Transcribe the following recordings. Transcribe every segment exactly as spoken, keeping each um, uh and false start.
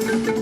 Welcome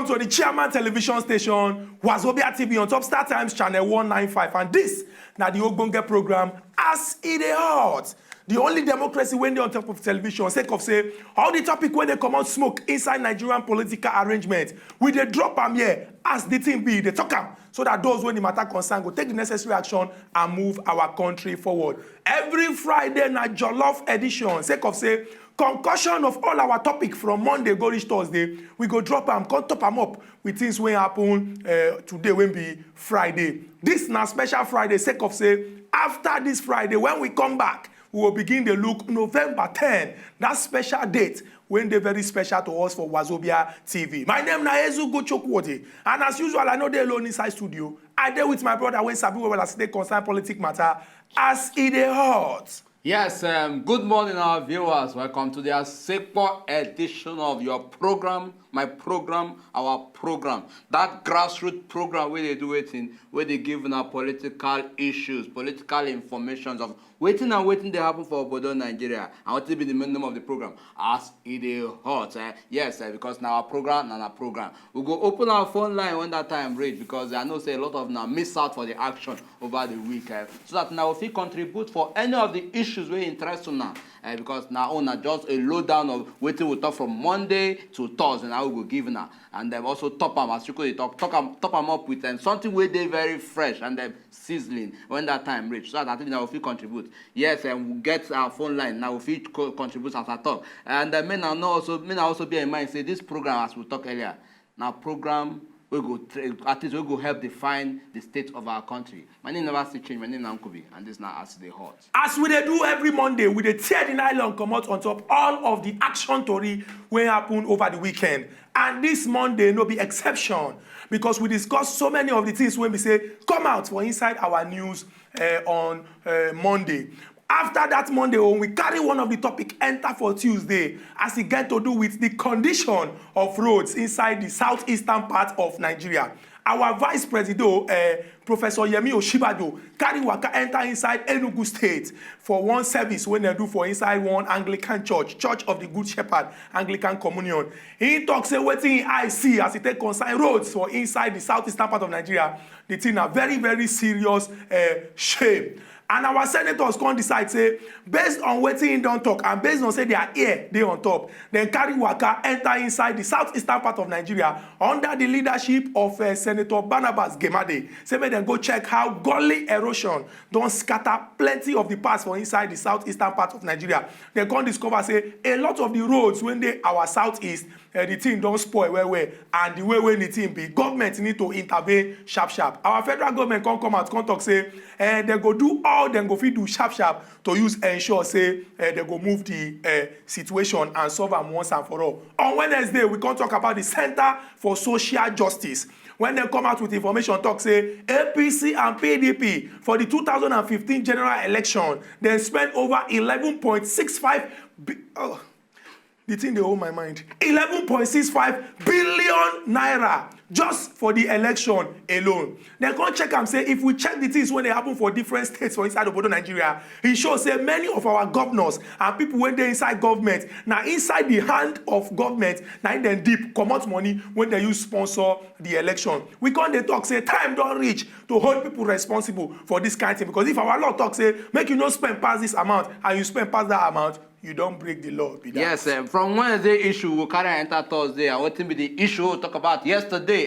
to the Chairman Television Station, Wazobia T V on Top Star Times Channel one nine five, and this na the ogbonge program As E Dey Hot, the only democracy wey dey on top of television, sake of say all the topic wey dey comot smoke inside Nigerian political arrangement, we dey drop am here as the thing be, dey talk am so that those wey the matter concern go take the necessary action and move our country forward. Every Friday na jollof edition, sake of say concussion of all our topic from Monday go reach Thursday, we go drop am, come top am up with things wey happen uh, today wey be Friday. This na special Friday, sake of say after this Friday, when we come back, we will begin the look November ten, that special date when dey very special to us for Wazobia T V. My name na Ezugo Chukwudi, and as usual, I no dey alone inside studio. I dey with my brother wey sabi well well as e dey concern politic matter, As E Dey Hot. Yes, um, good morning, our viewers. Welcome to the Asekpo edition of your program, my program, our program. That grassroots program where they do it in, where they give now political issues, political informations of waiting and waiting they happen for Obodo Nigeria. And what will be the main name of the program? As E Dey Hot. Eh? Yes, eh, because now our program and our program. We go open our phone line when that time reach, because I know say a lot of now miss out for the action over the week, eh, so that now if you contribute for any of the issues we interest you now, eh, because now on just a lowdown of waiting we talk from Monday to Thursday, now we go give now, and then also top am as you could talk, talk am, top am up with um, something where they very fresh and then sizzling when that time reach, so that I think now if you contribute, yes, and we get our phone line now if you co- contribute as I talk, and uh, men are not also men are also bear in mind say this program, as we talk earlier, now program we go tra- at least we go help define the state of our country. My name never still change. My name na Nkubi, and this now As E Dey Hot. As we dey do every Monday, we dey tear the nylon comot on top all of the action tori wey happen over the weekend. And this Monday no be exception, because we discuss so many of the things wey be say come out for inside our news uh, on uh, Monday. After that Monday, when we carry one of the topic enter for Tuesday, as e get to do with the condition of roads inside the southeastern part of Nigeria. Our vice presido, uh, Professor Yemi Oshibajo, carry waka enter inside Enugu State for one service wey dem do for inside one Anglican church, Church of the Good Shepherd Anglican Communion. He talk say wetin him eye see as e take concern roads for inside the southeastern part of Nigeria, the thing na very very serious uh, shame. And our senators come decide say, based on wetin he don talk and based on say their ear dey on top, dem carry waka enter inside the southeastern part of Nigeria under the leadership of uh, Senator Barnabas Gemade, say make dem go check how gully erosion don scatter plenty of the parts for inside the southeastern part of Nigeria. Dem come discover say a lot of the roads wey dey our southeast, uh, the thing don spoil well well, and the way wey the thing be, government need to intervene sharp sharp. Our federal government come come out come talk say uh, dem go do all dem go fit do sharp sharp to use ensure say uh, dem go move the uh, situation and solve am once and for all. On Wednesday, we come talk about the Center for Social Justice, when dem come out with information talk say A P C and P D P for the two thousand and fifteen general election, dem spend over eleven point six five bi- oh, the thing dey hold my mind, eleven point six five billion naira just for the election alone. Dem come check am say if we check the things wey dey happen for different states for inside obodo Nigeria, e show say many of our governors and people wey dey inside government, na inside the hand of government na im dem dip comot money wey dem use sponsor the election. We come dey talk say time don reach to hold people responsible for this kind thing, because if our law talk say make you no spend pass this amount and you spend pass that amount, you don break the law be that. Yes, um, from Wednesday issue we carry enter Thursday, and wetin be the issue we talk about yesterday?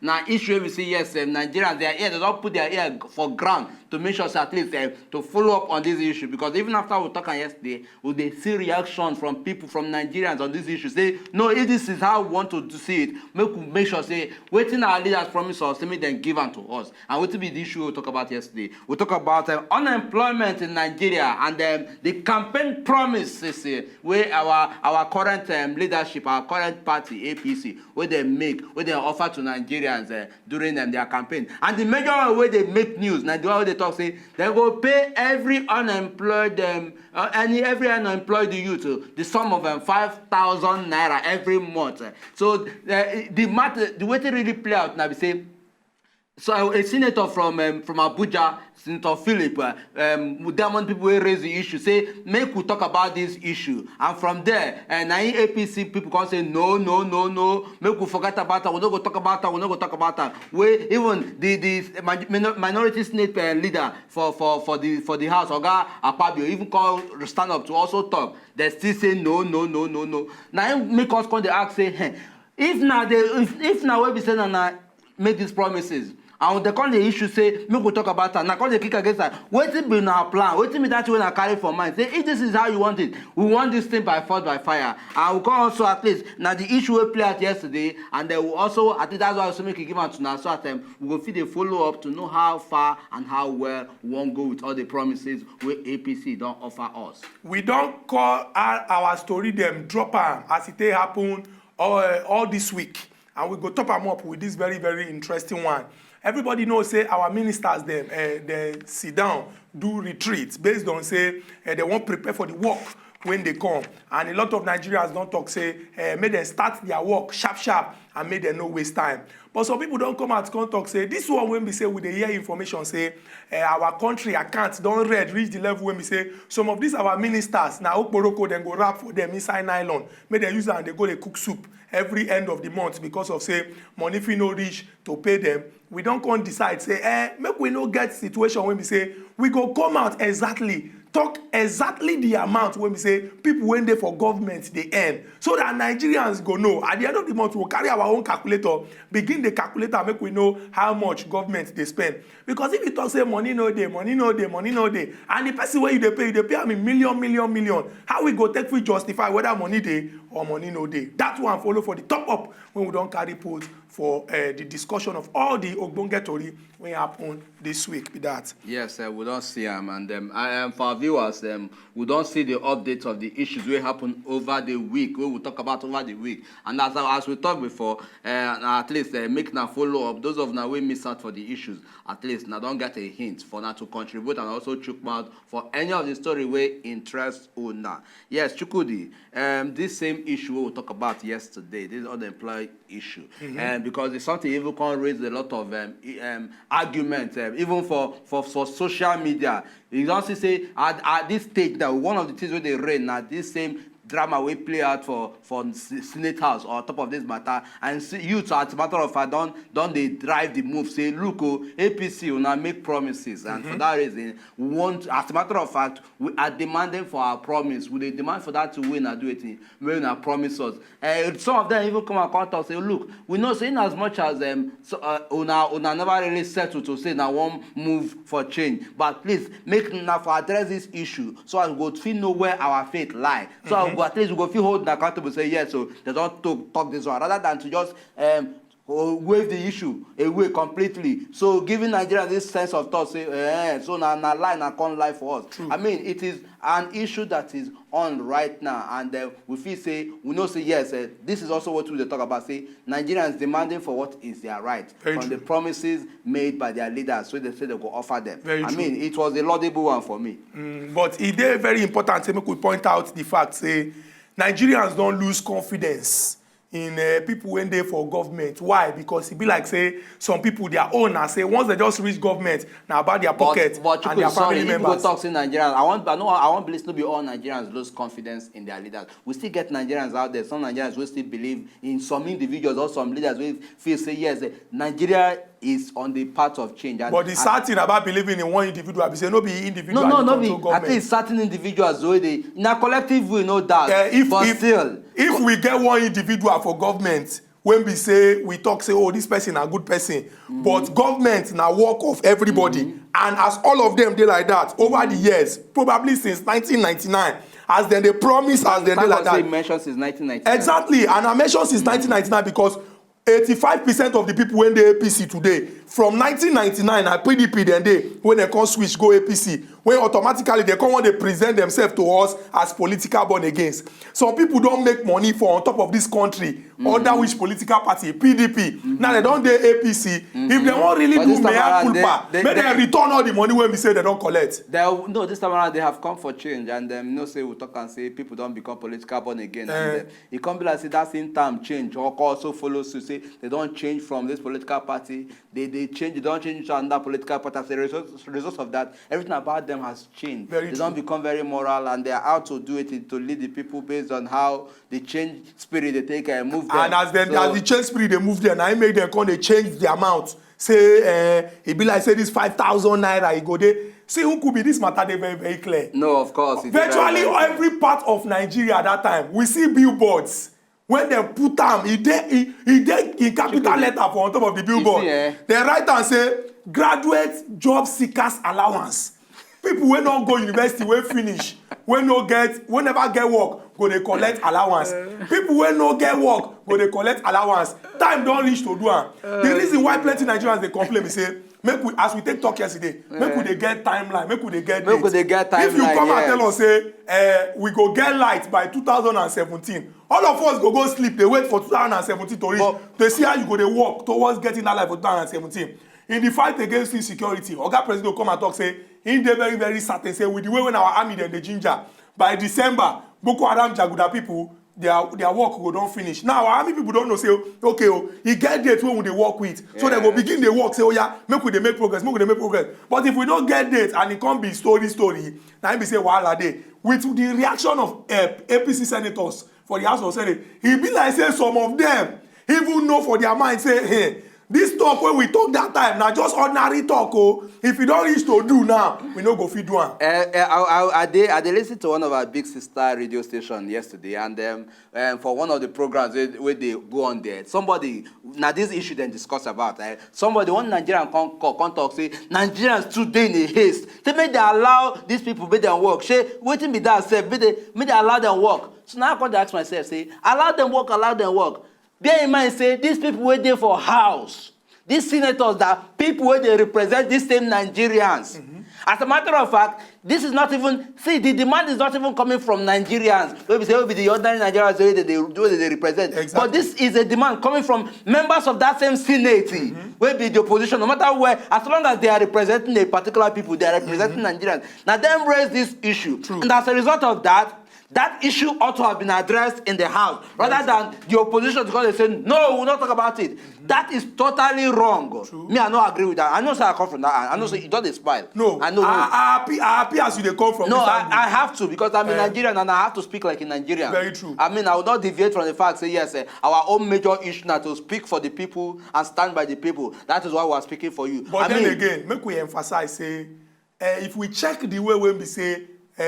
Now issue we see, yes, um, Nigerians, their ear, they don put their ear for ground to make sure say at least um, to follow up on this issue, because even after we talk am yesterday, we dey see reaction from people, from Nigerians on this issue. Say no, if this is how we want to do see it, make we make sure say wetin our leaders promise us, say make dem give am to us. And wetin be the issue we talk about yesterday? We talk about um, unemployment in Nigeria and um, the campaign promise Sisi, wey our our current um, leadership, our current party, A P C, wey dem make, wey dem offer to Nigerians uh, during um, their campaign. And the major one wey dey make news na the one wey dey talk say dem go pay every unemployed, um, uh, any every unemployed youth uh, the sum of um, five thousand naira every month. Uh, so uh, the matter, the wetin really play out na be say, so a senator from um, from Abuja, Senator Philip, uh, um, dey among people wey raise the issue, say make we talk about this issue. And from there, uh, na im A P C people come say no, no, no, no, make we forget about am, we no go talk about am, we no go talk about am. Wey even the the minor- minority senate uh, leader for for for the for the house, Oga Akpabio, even come stand up to also talk. They still say no, no, no, no, no. Na im make us come dey ask say, hey, if na the if, if na wey be say na na make these promises and they come dey issue say make we talk about am, na come dey kick against am. Wetin be na plan? Wetin be that wey na carry for mind? Say if this is how you want it, we want this thing by force by fire. And we come also at least na the issue wey play out yesterday, and then we also at least that's why we also make e give am to na so at time we go fit dey follow up to know how far and how well we wan go with all the promises wey A P C don offer us. We don call our, our story dem, drop am as e take happen all, all this week, and we go top am up with this very very interesting one. Everybody know say our ministers dem uh, dey sit down do retreat based on say uh, they wan prepare for the work when they come, and a lot of Nigerians don talk say uh, make dem start their work sharp sharp and make dem no waste time. But some people don come out come talk say this one wey be say we dey hear information say uh, our country account don red reach the level wey be say some of these our ministers na okporoko dem go wrap for them inside nylon, make dem use am dey go dey cook soup every end of the month because of say money fit no reach to pay them. We don come decide say eh make we no get situation wey be say we go come out exactly talk exactly the amount wey be say people wey dey for government dey earn, so that Nigerians go know. At the end of the month, we go carry our own calculator, begin the calculator, make we know how much government dey spend. Because if you talk say money no dey, money no dey, money no dey, and the person wey you dey pay, you dey pay am in million, million, million, how we go take fit justify whether money dey or money no dey? That one follow for the top up when we don carry put for uh, the discussion of all the ogbonge tori wey happen this week be that. Yes, uh, we don see am, and um, I, um, for our viewers, um, we don see the updates of the issues wey happen over the week, wey we talk about over the week. And as as we talk before, uh, na at least uh, make na follow up. Those of na wey miss out for the issues, at least na don get a hint for na to contribute and also chook mouth for any of the story wey interest una. Yes, Chukwudi, um, this same issue wey we talk about yesterday, this unemployed issue, um, because the something even come raise a lot of um, i- um, argument, um, even for, for, for social media. You don see say at, at this stage now, one of the things wey dey reign na this same drama wey play out for for s- senate house on top of this matter, and see, youth, as a matter of fact, don don dey drive the move say look o, A P C una make promises, and for that reason we want, as a matter of fact, we are demanding for our promise. We dey demand for that thing wey una do wetin wey una promise us. Eh, some of them even come and come talk say look, we know say in as much as um, so, uh, una una never really settle to say na one move for change, but please make una for address this issue so as we go fit know where our faith lie, so as we go at least we go fit hold una accountable say yes, so they don talk talk this one rather than to just um, wave the issue away completely, so giving Nigerians this sense of thought say eh, so na na lie na come lie for us. True. I mean, it is an issue that is on right now, and uh, we feel say we know say yes, uh, this is also what we dey talk about, say Nigerians demanding for what is their right Very from true. the promises made by their leaders, so they say they go offer them. Very I true. mean, it was a laudable one for me. Mm, but e dey very important say make we point out the fact say Nigerians don lose confidence in uh, people wey dey for government. Why? Because e be like say some people, their own na say once they just reach government, na about their pocket but, but and their sorry, family if members. Go talk say Nigerians, I want, I know, I want believe no be all Nigerians lose confidence in their leaders. We still get Nigerians out there, some Nigerians wey still believe in some individuals or some leaders wey feel say yes, eh, Nigeria is on the path of change. And but the sad thing about believing in one individual be say no be individual no no no be government. At least certain individuals wey dey na collective will, no doubt. Uh, if, but if, still, if we get one individual for government when be say we talk say oh this person a good person, mm-hmm. but government na work of everybody, mm-hmm. and as all of them dey like that over the years, probably since nineteen ninety-nine, as dem dey promise as dem dey like that. Mention since nineteen ninety-nine. Exactly, and I mention since nineteen ninety-nine because eighty-five percent of the people wey dey A P C today, from nineteen ninety-nine na P D P dem dey, when dem come switch go A P C. wey automatically dey come wan dey present themselves to us as political born agains. Some people don make money for on top of this country under which political party? P D P. Now they don dey A P C. If they wan really But do this time mea around, they- culpa, they- make they- dem return all the money wey be say they don collect. They, no, this time around they have come for change, and um, you know say we talk and say people don become political born again, and Eh. uh, e come be like say that same time change or also follow suit say they don change from this political party. They they change, they don change to another political party. As a result, result of that, everything about them has changed. Very They don true. become very moral, and they are out to do it to lead the people based on how the change spirit they take uh, move them. And as dem So- as the change spirit dey move there, na im make dem come dey change their mouth. Say eh, e be like say this five thousand naira e go dey. See, who could be this matter dey very very clear. No, of course. It is Virtually very, very every part of Nigeria that time, we see billboards. When dem put am, e dey e e dey in capital letter for on top of the billboard. See, eh? Dem write am say graduate job seekers allowance. People wey no go university, wey finish, wey no get, wey never get work, go dey collect allowance. People wey no get work go dey collect allowance. Time don reach to do am. The reason why plenty Nigerians dey complain be say make we, as we take talk yesterday, make we dey get timeline, make we dey get Make we dey get If you timeline, come and yes. tell us say eh, we go get light by two thousand and seventeen, all of us go go sleep dey wait for two thousand and seventeen to reach But- to see how you go dey work towards getting that light for two thousand and seventeen. In the fight against insecurity, Oga President go come and talk say he dey very very certain say with the way when our army dem dey ginger, by December, Boko Haram jaguda people, their their work go don finish. Now our army people don know say okay o, e get date wey we dey work with, so dem go begin dey work say oya, make we dey make progress, make we dey make progress. But if we no get date and e come be story story, na im be say wahala dey. With the reaction of uh, A P C senators for the House of Senate, e be like say some of them even know for their mind say hey, this talk wey we talk that time na just ordinary talk o. If e don reach to do now, we no go fit do am. Uh, uh, I, I, I, dey, I dey listen to one of our big sister radio station yesterday, and um, um, for one of the programs wey, wey dey go on there, somebody, now this issue dem discuss about, eh, somebody, one Nigerian come, come, come talk say Nigerians too dey in a haste. Say make they allow these people make them work. Say wetin be that sef, make they, make they allow them work. So now I come dey ask myself say allow them work, allow them work. Bear in mind say these people wey dey for house, these senators, that people wey dey represent these same Nigerians. As a matter of fact, this is not even, see, the demand is not even coming from Nigerians wey be say wey be the ordinary Nigerians wey dey dey wey dey dey represent. Exactly. But this is a demand coming from members of that same Senate wey be the opposition. No matter where, as long as they are representing a particular people, they are representing Nigerians. Now dem raise this issue, True. And as a result of that, that issue ought to have been addressed in the house rather than the opposition to come and say no, we will not talk about it. That is totally wrong. True. Me, I no agree with that. I know say I come from that. I know say you don dey smile. No, I know. I, I happy. I happy as you dey come from. No, this I, angle. I have to because I'm a Eh. Nigerian and I have to speak like a Nigerian. Very true. I mean, I will not deviate from the fact say yes, eh, our own major issue na to speak for the people and stand by the people. That is why we are speaking for you. But I then mean, again, make we emphasize say uh, if we check the way wey be say uh,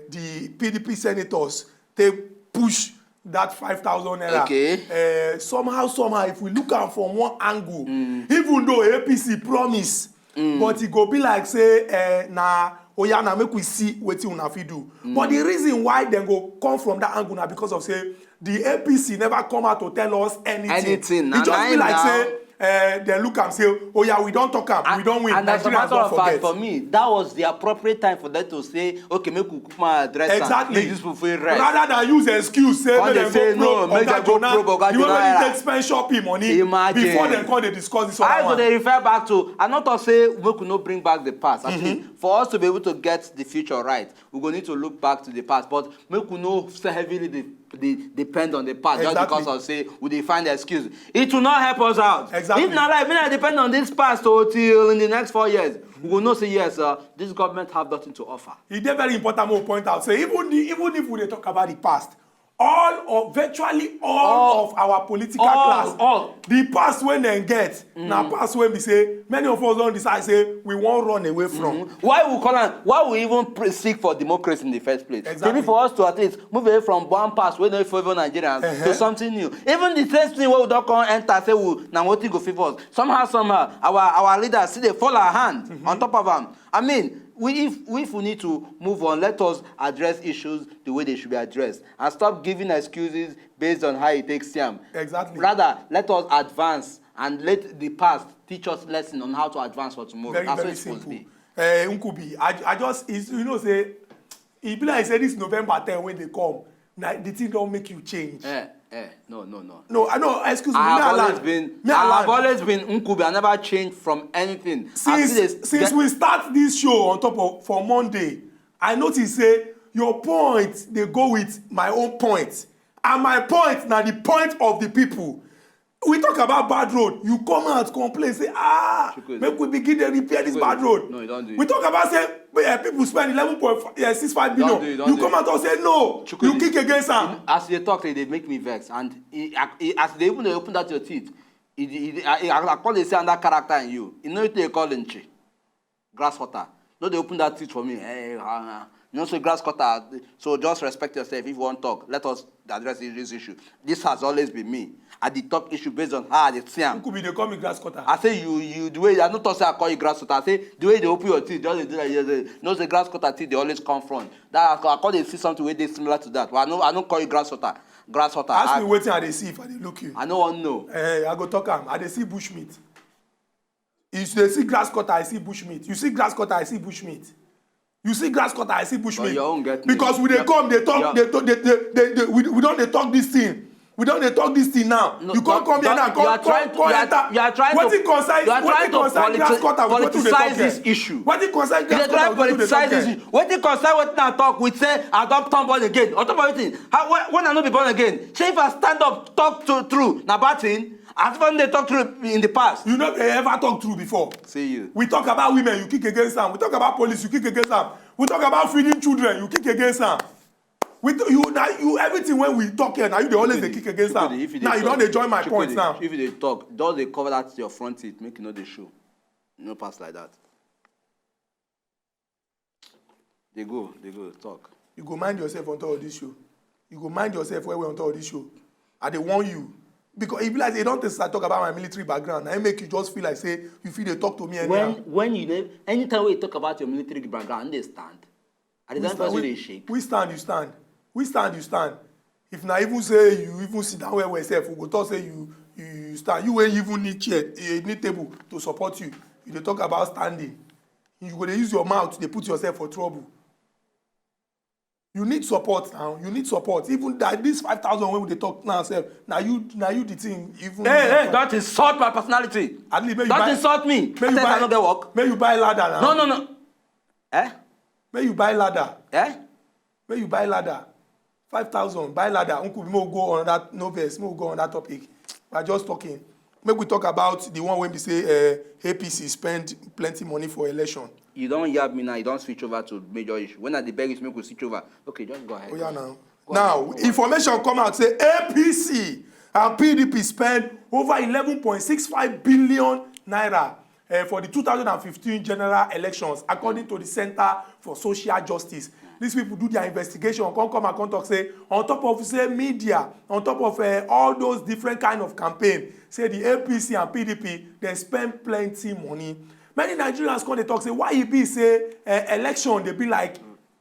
the P D P senators take push that five thousand naira. Okay. Uh, somehow, somehow, if we look am from one angle, even though A P C promise, but e go be like say uh, na oya na make we see wetin una fit do. But the reason why dem go come from that angle na because of say the A P C never come out to tell us anything. Anything. E Na just be nine like now. Say uh, dem look am say oya we don talk am, we don win, And as a Nigerians matter don of fact, forget. For me, that was the appropriate time for them to say, okay, make we come and address am. Exactly. Make these people feel rest. Rather than use excuse say Come make dey dem say go no, probe make Oga dem go Jonah, probe Oga the way Jonah wey era. He take spend shopping money Imagine. Before dem come dey discuss this other I go one. Dey refer back to. I not talk say we could not bring back the past. At least for us to be able to get the future right, we go need to look back to the past. But make we no so heavily de- de- depend on the past just Exactly. Because of say we dey find excuse. It will not help us out. Exactly. If na like me, I depend on this past o till in the next four years. We go know say yes, uh, this government have nothing to offer. E dey very important make we point out say even the, even if we dey talk about the past, all of virtually all, All. Of our political All, class, all. The past wey dem get na past wey be say many of us don decide say we wan run away from. Why we call am? Why we even pre- seek for democracy in the first place? Exactly. Maybe for us to at least move away from one past wey no favour Nigerians Uh-huh. To something new. Even the same thing wey we don come enter say we na wetin go favour us. Somehow, somehow, our our leaders still dey fall our hand on top of am. I mean, we if we if we need to move on, let us address issues the way they should be addressed and stop giving excuses based on how e take see am. Exactly. Rather, let us advance and let the past teach us lesson on how to advance for tomorrow. Very, That's very what it's supposed to simple. Be. Eh, Nkubi, I, I just, it's, you know, say, e be like say this November ten wey dey come, na the thing don make you change. Eh, eh, no, no, no. No, I know, excuse me, I me have I always land. been, Me I I have land. Always been Nkubi. I never changed from anything. I Since still dey since get- we start this show on top of for Monday, I notice say your point dey go with my own point, and my point na the point of the people. We talk about bad road, you come out complain say ah, Chukwueze. Make we begin dey repair this Chukwueze. Bad road. No, you don't do it. We talk about say eh, people spend eleven point six five billion. Don't do it, don't You do come it. out and say no, Chukwueze. You kick against am. As you dey talk, they, they make me vex, and e, e, as they even dey open that your teeth, e, e, e, I, I, I call dey say another character in you. You know what they call nchi, grass cutter. No dey open that teeth for me. Hey, uh, uh. You know say grass cutter. So just respect yourself. If you wan talk, let us address this issue. This has always been me. I dey talk issue based on how I dey see am. Nkubi dey call me grass cutter. I say you, you the way I no talk say I call you grass cutter. I say the way you dey open your teeth, just dey do like you say, no say grass cutter teeth dey always come front. That I call, I call dey see something wey dey similar to that. But I no, I no call you grass cutter. Grass cutter. Ask I, me wetin I dey see if I dey look you. I no wan know. Eh, I go talk am. I dey see bush meat. If you dey see grass cutter, I see bush meat. You see grass cutter, I see bush meat. You see grass cutter, I see bush But meat. Your own get me. Because we dey Your- come, dey talk, your- dey, talk- dey, dey, dey, dey, we, we don dey talk this thing. We don dey talk this thing now. No, You come but- come here but now, you come are come trying to- come you are- enter. you are trying to- Wetin concern you are trying wetin to concern grass politi- cutter with wetin we dey talk politicize this here? Issue. Wetin concern You grass dey try cutter with wetin we dey talk politicize this here? Issue. Wetin concern wetin I talk with say I don turn born again? Automatic wetin? How, when, when I no be born again? Shey if I stand up talk to true na bad thing? As if I no dey talk true in the past. You no dey ever talk true before. See you. We talk about women, you kick against am. We talk about police, you kick against am. We talk about feeding children, you kick against am. We t- you now you everything when we talk here now you dey always dey kick against am. Chukwudi, if you Now dey you don talk- dey join my Chukwudi, point now. If you dey talk, just dey cover that your front teeth, make you no dey show. No pass like that. Dey go, dey go talk. You go mind yourself on top of this show. You go mind yourself well well on top of this show. I dey warn you because e be like say you don take start talk about my military background na im make you just feel like say you fit dey talk to me anyhow. When when you dey anytime wey you talk about your military background, I dey stand. I dey stand person dey shake. We stand, you stand. We stand, you stand. If na even say you even sit down well well sef, we go talk say you you you stand. You wey even need chair, you need table to support you. You dey talk about standing. You go dey use your mouth dey put yourself for trouble. You need support now. You need support. Even that this five thousand wey we dey talk now sef, na you na you the thing even. Hey, hey, don't insult my personality. At least make you Don't buy, insult me. Make you Say I buy, no get work. Make you buy ladder now. No, no, no. Eh? Make you buy ladder. Eh? Make you buy ladder. Five thousand, buy ladder. Uncle, make we go on that, no vex, make we go on that topic. We are just talking. Make we talk about the one wey be say uh, A P C spend plenty money for election. You don yab me now, you don switch over to major issue. When I dey beg you, make we switch over. Okay, just go ahead. Oh yeah, now. Go ahead, go ahead. Information come out say A P C and P D P spend over eleven point six five billion naira uh, for the two thousand and fifteen general elections, according to the Center for Social Justice. These people do their investigation, come come and come talk say on top of say media, on top of uh, all those different kind of campaign, say the A P C and P D P they spend plenty money. Many Nigerians come they talk say why e be say uh, election they be like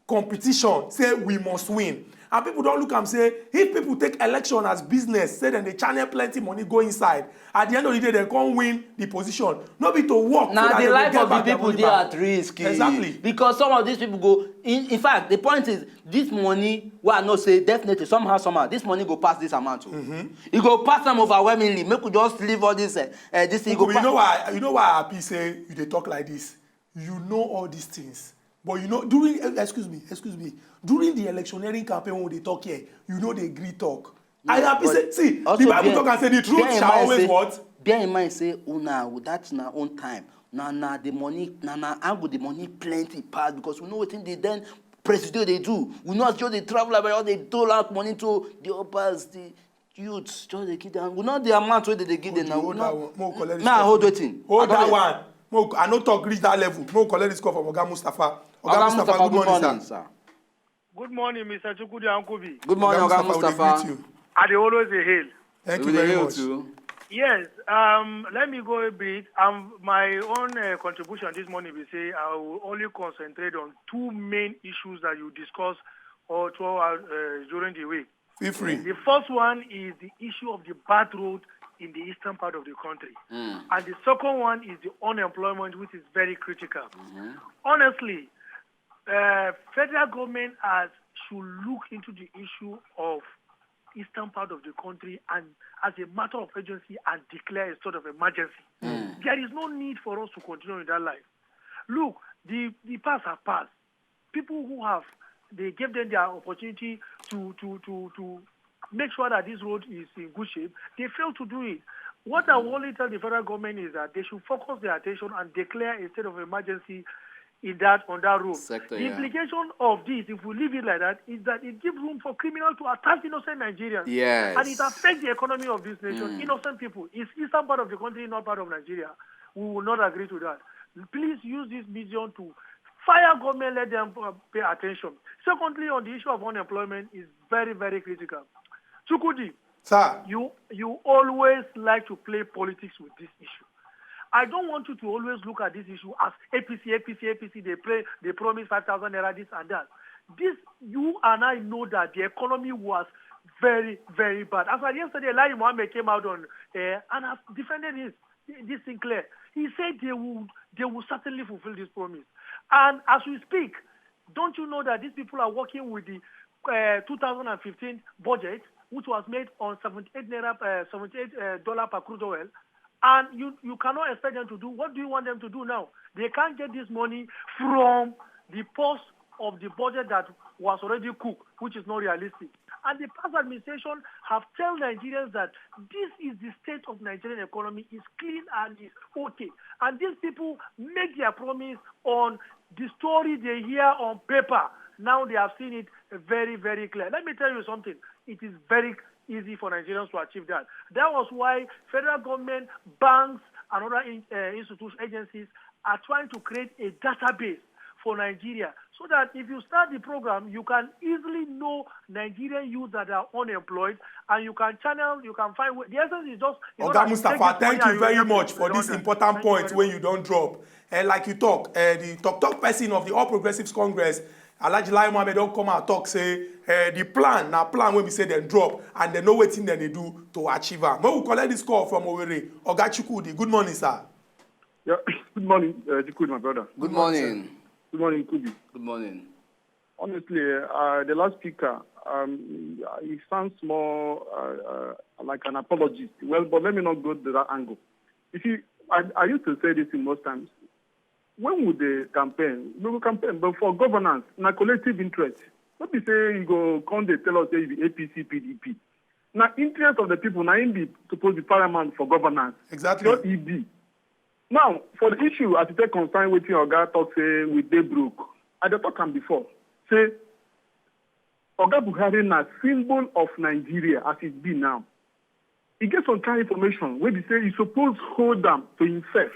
competition say we must win and people don look am say if people take election as business say dem dey channel plenty money go inside at the end of the day dem come win the position no be to work na so that the dem go life get of back the their people money dey back. At risk eh, Exactly. Because some of these people go in, in fact the point is this money wey I know say definitely somehow somehow this money go pass this amount o e go pass am overwhelmingly make we just leave all this uh, uh, this thing e go Uncle, you pass. Know why you know why I happy say you dey talk like this you know all these things but you know during eh, excuse me excuse me during the electioneering campaign when we dey talk here you no dey gree talk I happy But say see also the bible bear- talk am say the truth bear in shall mind always say- what. Bear in mind say una with that na own time na na the money na na angle the money plenty pass because we know wetin the then presido dey do we know as joe dey travel about all dey dole out money to the obas the youths just dey give them we know the amount wey dey dey give them na Hold we that know one. Mo collect this na call. Hold wetin Hold I that don- one. Mo I no talk reach that level. Mo collect this call from Oga Mustapha. Oga Oga Mustapha, good morning, sir. Sir. Good morning, Mister Chukwudi Ankubi. Good morning, Oga we dey Mustapha. Greet you. I dey always dey hail. Thank We you dey very hail much. Too. Yes, um, let me go a bit. Um, my own uh, contribution this morning will say I will only concentrate on two main issues that you discuss all throughout uh, during the week. Feel free. The first one is the issue of the bad road in the eastern part of the country. Mm. And the second one is the unemployment, which is very critical. Mhm. Honestly, uh, federal government has should look into the issue of eastern part of the country and as a matter of urgency and declare a state of emergency. Mm. There is no need for us to continue in that life. Look, the, the past have passed. People who have, they gave them their opportunity to, to, to, to make sure that this road is in good shape. They failed to do it. What I only tell the federal government is that they should focus their attention and declare a state of emergency in that, on that road. Sector, The yeah. implication of this, if we leave it like that, is that it gives room for criminals to attack innocent Nigerians. Yes. And it affects the economy of this nation. Mm. Innocent people. It's eastern part of the country, not part of Nigeria. We will not agree to that. Please use this medium to fire government, let them uh, pay attention. Secondly, on the issue of unemployment is very, very critical. Chukwudi, Sir, you you always like to play politics with this issue. I don't want you to always look at this issue as A P C, A P C, A P C. They play, they promise five thousand naira, this and that. This, you and I know that the economy was very, very bad. As of yesterday, Lai Mohammed came out on air and has defended this, this thing clear. He said they will, they will certainly fulfill this promise. And as we speak, don't you know that these people are working with the uh, two thousand fifteen budget, which was made on seventy-eight naira, uh, seventy-eight uh, dollar per crude oil, and you you cannot expect them to do. What do you want them to do now? They can't get this money from the purse of the budget that was already cooked, which is not realistic. And the past administration have told Nigerians that this is the state of Nigerian economy, is clean and is okay. And these people make their promise on the story they hear on paper. Now they have seen it very, very clear. Let me tell you something. It is very easy for Nigerians to achieve that. That was why federal government, banks, and other in, uh, institutions, agencies are trying to create a database for Nigeria, so that if you start the program, you can easily know Nigerian youth that are unemployed, and you can channel, you can find way. The essence is just, you know Oga that Mustapha, take this thank money you and very help much them for to this do that. Important Thank you point very when much. You don drop. And like you talk, uh, the talk talk person of the All Progressives Congress, Alhaji Lai Mohammed, don come out talk say uh, the plan na plan wey be say dem drop and dem know wetin dem dey do to achieve am. Make we collect this call from Owerri. Oga Chukwudi, good morning, sir. Yeah, good morning, uh, Chukwudi, my brother. Good morning. Good morning, Kubi. Good morning. Honestly, uh, the last speaker, um, he sounds more uh, uh, like an apologist. Well, but let me not go to that angle. You see, I, I used to say this in most times. When would the campaign? We will campaign, but for governance, na collective interest. Not be say you go come dey tell us say you be A P C, P D P. Na interest of the people, na im be supposed to be paramount for governance. Exactly. So e be. Now, for the issue as e take concern wetin Oga talk say we dey broke, I dey talk am before. Say Oga Buhari na symbol of Nigeria as e be now. E get some kind information wey be say e suppose hold am to himself.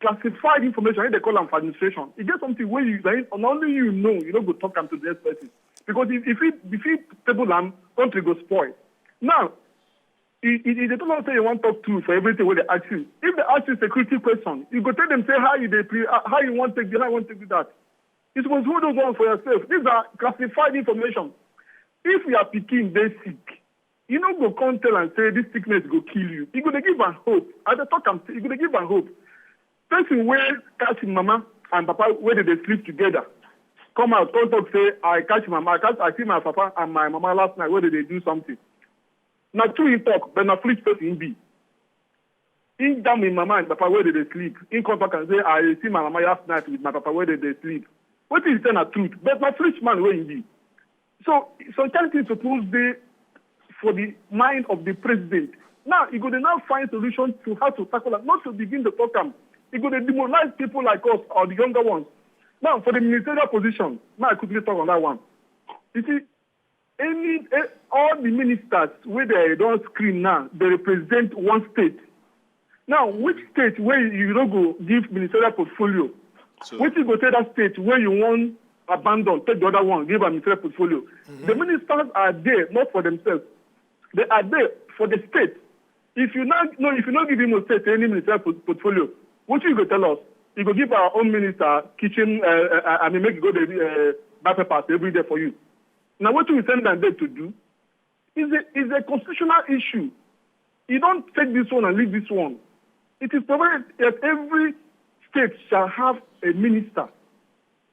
Classified information, wey dey call am for administration. E get something wey you, na only you know, you no go talk am to the next person. Because if, if you, if you table am, country go spoil. Now, e e e dey tell us say you wan talk true for everything wey dey ask you. If dem ask you security question, you go tell dem say how you dey pre how you wan take do how you wan take do that. You suppose hold those ones for yourself. These are classified information. If your pikin dey sick, you no go come tell am say this sickness go kill you. You go dey give am hope. I dey talk am say you go dey give am hope. Person wey catch im mama and papa wey dey dey sleep together come out come talk say I catch mama, I catch I see my papa and my mama last night wey dey dey do something. Na true he talk, but na foolish person he be. He jam him mama and papa wey dey dey sleep. He come back and say I see my mama last night with my papa wey dey dey sleep. Wetin he say na truth, but na foolish man wey he be. So some kind thing suppose dey for the mind of the president. Now e go dey now find solution to how to tackle am, not to begin dey talk am. E go dey demoralize people like us or the younger ones. Now for the ministerial position, now I quickly talk on that one. You see, any eh, all the ministers wey dey don screen now dey represent one state. Now which state wey you no go give ministerial portfolio? So, Wetin go take that state wey you wan abandon take the other one give am ministerial portfolio? The ministers are there not for themselves, they are there for the state. If you now no if you no give Imo state any ministerial por- portfolio, wetin you go tell us? You go give our own minister kitchen uh, uh, I mean make e go dey uh, buy papers every day for you. Na wetin we send am there to do? Is a is a constitutional issue. You don't take this one and leave this one. It is provided that every state shall have a minister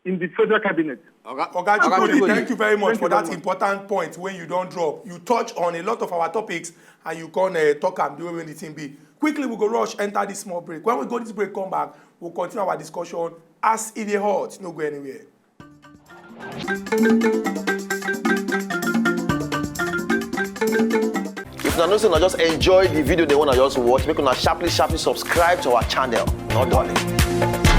in the federal cabinet. Oga Oga Chukudi, thank you very much for that important point when you don't drop. You touch on a lot of our topics and you can uh, talk am the way when the thing be. Quickly, we go rush enter this small break. When we go this break, come back, we'll continue our discussion as it is hot. No go anywhere. If na know say una just enjoy the video dem wey una just watch, make una sharply sharply subscribe to our channel. No darling.